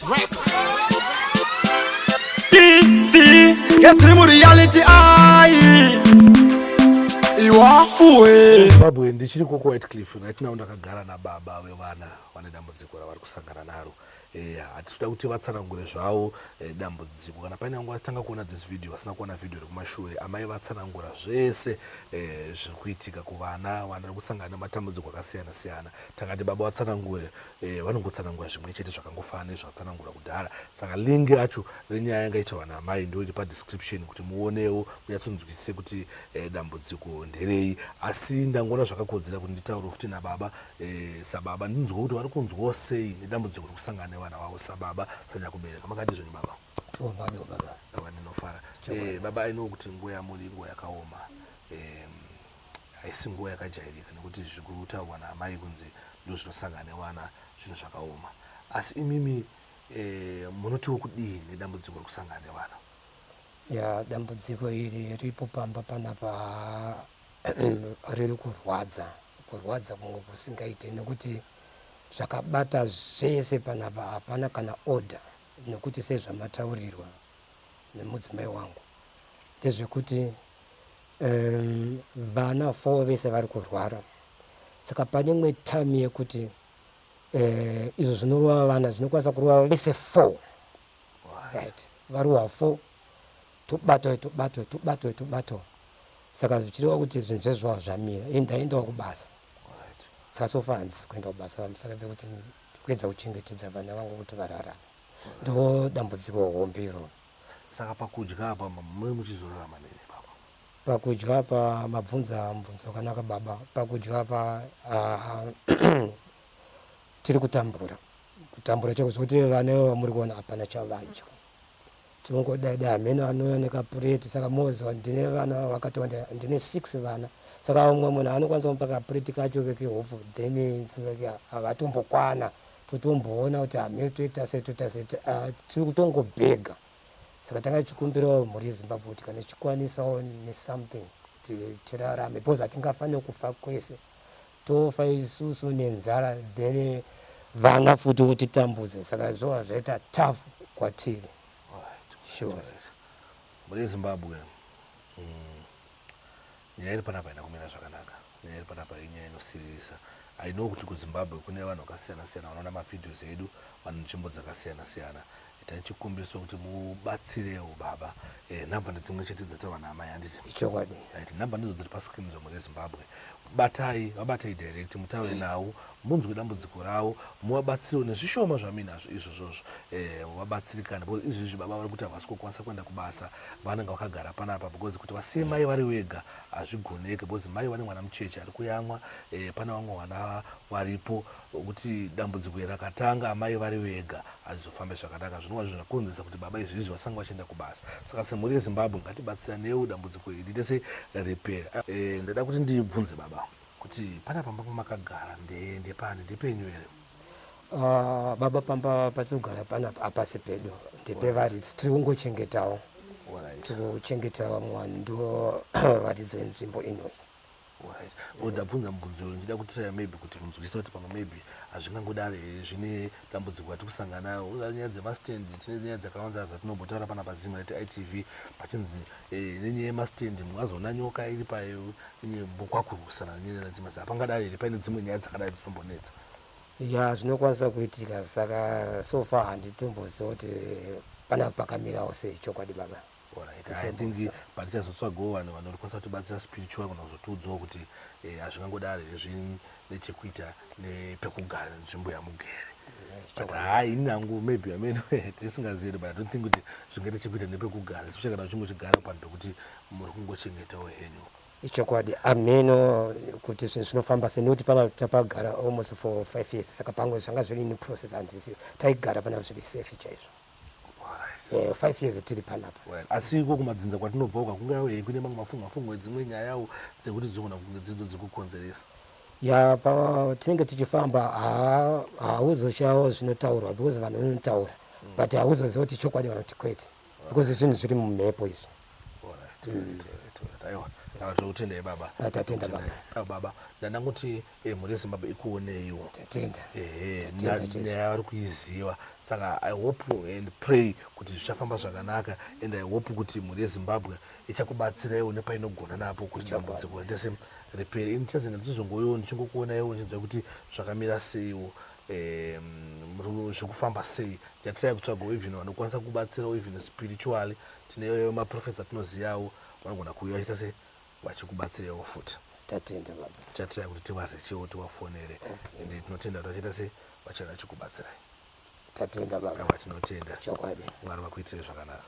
Records. TV yesimu reality ai iwa uwe. Zimbabwe, ndichiri koko Whitecliff. Right now ndakagara nababa vevana vane dambudziko ravari kusangana naro. Hatisi kuda kuti vatsanangure zvavo dambudziko. Kana paine vangu vatanga kuona this video, vasina kuona video rekumashure, amai vatsanangura zvese zviri kuitika kuvana. Vana vari kusangana nematambudziko akasiyana siyana. Takati baba vatsanangure, vanongotsanangura zvimwe chete zvakangofanana nezvatsanangura kudhara. Saka link yacho renyaya yanga itaurwa naamai ndo iri padescription kuti muonewo, munyatsonzwisise kuti dambudziko nderei. Asi ndangoona zvakakodzera kuti nditaure futi nababa, sababa ndinzwe kuti vari kunzwawo sei nedambudziko rekusangana nevana vavo, sababa, sanyakubereka. Makati izvoni, baba? Bado, baba. Baba, ndinofara. Baba, aino kuti nguva yamuri inguva yakaoma, haisi nguva yakajairika, nekuti zviri kutaurwa naamai kunzi ndo zvinosangana nevana, zvinhu zvakaoma. Asi imimi munotiwo kudii nedambudziko rekusangana nevana? Ya, dambudziko iri ripo pamba panapa riri kurwadza, kurwadza kumwe kusingaite, nekuti zvakabata zvese panapa. Hapana kana order, nekuti sezvamataurirwa nemudzimai wangu ndezvekuti vana four vese vari kurwara. Saka pane imwe time yekuti izvo zvinorova vana zvinokwanisa kurova vese four, right? Varohwa four, tobatwa, tobatwa, tobatwa, tobatwa. Saka zvichireva kuti zvinhu zvezvavo zvamira. Ini ndaendawo kubasa, saka so far handisi kuenda kubasa, saka pekuti kuedza kuchengetedza vana vangu kuti vararame, ndo dambudziko hombe iroro. Saka pakudya apa muri muchizorarama nei baba? Pakudya pa, mabvunza mubvunzo wakanaka, baba. Pakudya pa, tiri kutambura, kutambura chaiko, zvekuti vana ivo vamuri kuona hapana chavadya. Tinongodai dai hameno anouya nekapureti. Saka moziva ndine vana vakatowanda, ndine six vana. Saka umwe munhu anokwanisa kumupa kapureti kacho kekehupfu, then havatombokwana. Totomboona kuti hameno toita sei, toita sei. Tiri kutongobhega. Saka tanga tichikumbirawo mhuri yeZimbabwe kuti kana ichikwanisawo nesomething kuti tirarame, because hatingafaniri kufa kwese, tofa isusu nenzara, then vana futi votitambudza. Saka zvova zvaita tough kwatiri, sure. Mhuri yeZimbabwe, nyaya iri panapa haina kumira zvakanaka. Nyaya iri panapa inyaya inosiririsa. I know kuti kuZimbabwe kune vanhu vakasiyana siyana vanoona mavideos edu, vanhu nzvimbo dzakasiyana siyana. Itai chikumbiriso kuti mubatsirewo baba. Nhamba ndedzimwe chete dzataurwa naamai, handiti? Chokwadi. Right, nhamba ndidzo dziri pascreen zvemhuri yeZimbabwe. Batai vabatai direct, mutaure navo, munzwe dambudziko ravo, muvabatsirewo nezvishoma zvamuinazvo izvozvozvo, vabatsirikane, because izvezvi baba vari kuti havasi kukwanisa kuenda kubasa. Vanenge vakagara panapa because kuti vasiye mai vari vega hazvigoneke, because mai vane mwana mucheche ari kuyamwa. Pane vamwe vana varipo, kuti dambudziko iri rakatanga amai vari vega hazvizofambe zvakanaka, zvinova zvinhu zvakonzeresa kuti baba izvizvi vasange vachienda kubasa. Saka semhuri yeZimbabwe, ngatibatsiranewo dambudziko iri tese ripera. Ndada kuti ndibvunze baba kuti pana pamba pamakagara ndepani? Ndepenyu here? Baba, pamba patinogara panapa hapasi pedu, ndepevaridzi. Tiri kungochengetawo, tiri kuchengeta vamwe vanhu, ndo varidzi venzvimbo inoyi. Alright. Ndabvunza mubvunzo uyu ndichida kutiraya maybe kuti kunzwisisa kuti pamwe maybe hazvingangodaro here zvine dambudziko ratiri kusangana nayo. Uza nyaya dzemastendi, tine nyaya dzakawanda dzatinombotaura pana paZim rati ITV, pachinzi nenyaya yemastendi mwazoona nyoka iri payo kwakurwisana nenyaya dzemastendi. Hapangadaro here paine dzimwe nyaya dzakadai dzinombonetsa? Ya, zvinokwanisa kuitika. Saka so far handitomboziva kuti panapa pakamirawo sei, chokwadi, baba. Alright. I think patichazotsvagawo vanhu vanokwanisa kutibatsira spiritual kana kuzotiudzawo kuti hazvingangodaro here zvine chekuita nepekugara, nzvimbo yamugere. But hai, ini hangu maybe amene tisingazivi, but I don't think kuti zvingaita chekuita nepekugara, especially kana uchingochigara panhu pekuti muri kungochengetawo henyu. Ichokwadi, ameno kuti zvinhu zvinofamba sei, nekuti pana tapagara almost for 5 years. Saka pamwe zvanga zviri in process, handizivi. Taigara pana zviri safe chaizvo. 5 years tiri panapa. Well, asi iko kumadzinza kwatinobva uka kungave kune mamwe mafungu mafungu edzimwe nyayawo dzekuti dzinogona kunge dzidzo dzikukonzeresa? Ya, tinenge tichifamba, hauzoshayawo zvinotaurwa, because vanhu vanotaura, but hauzoziva kuti chokwadi kana kuti kwete, because zvinhu zviri mumhepo izvi. Alright. Aiwa. Ava tokutendai baba. Ah, tatenda baba. Ava baba, ndandangoti mhuri yeZimbabwe ikuoneiwo. Tatenda. Ehe, Tatenda Jesu. nyaya vari kuiziva. Saka I hope and pray kuti zvichafamba zvakanaka, and I hope kuti mhuri yeZimbabwe ichakubatsiraiwo nepainogona napo kuti dambudziko riite se ripere. Ini ndichazenge ndichizongoiwo ndichingokuonaiwo, ndichinzwa kuti zvakamira seiwo, zvikufamba sei. Ndichatry kutsvagawo even vanokwanisa kubatsirawo even spiritually. Tine maprophets atinozivawo vanogona kuuya vachiita se vachikubatsiraiwo futi. Tatenda baba. Tichatry kuti tivarechewo, tivafonere. Okay. And tinotenda kuti vachiita se vachave vachikubatsirai. Tatenda baba. Aiwa, tinotenda. Chokwadi. Mwari vakuitirei zvakanaka.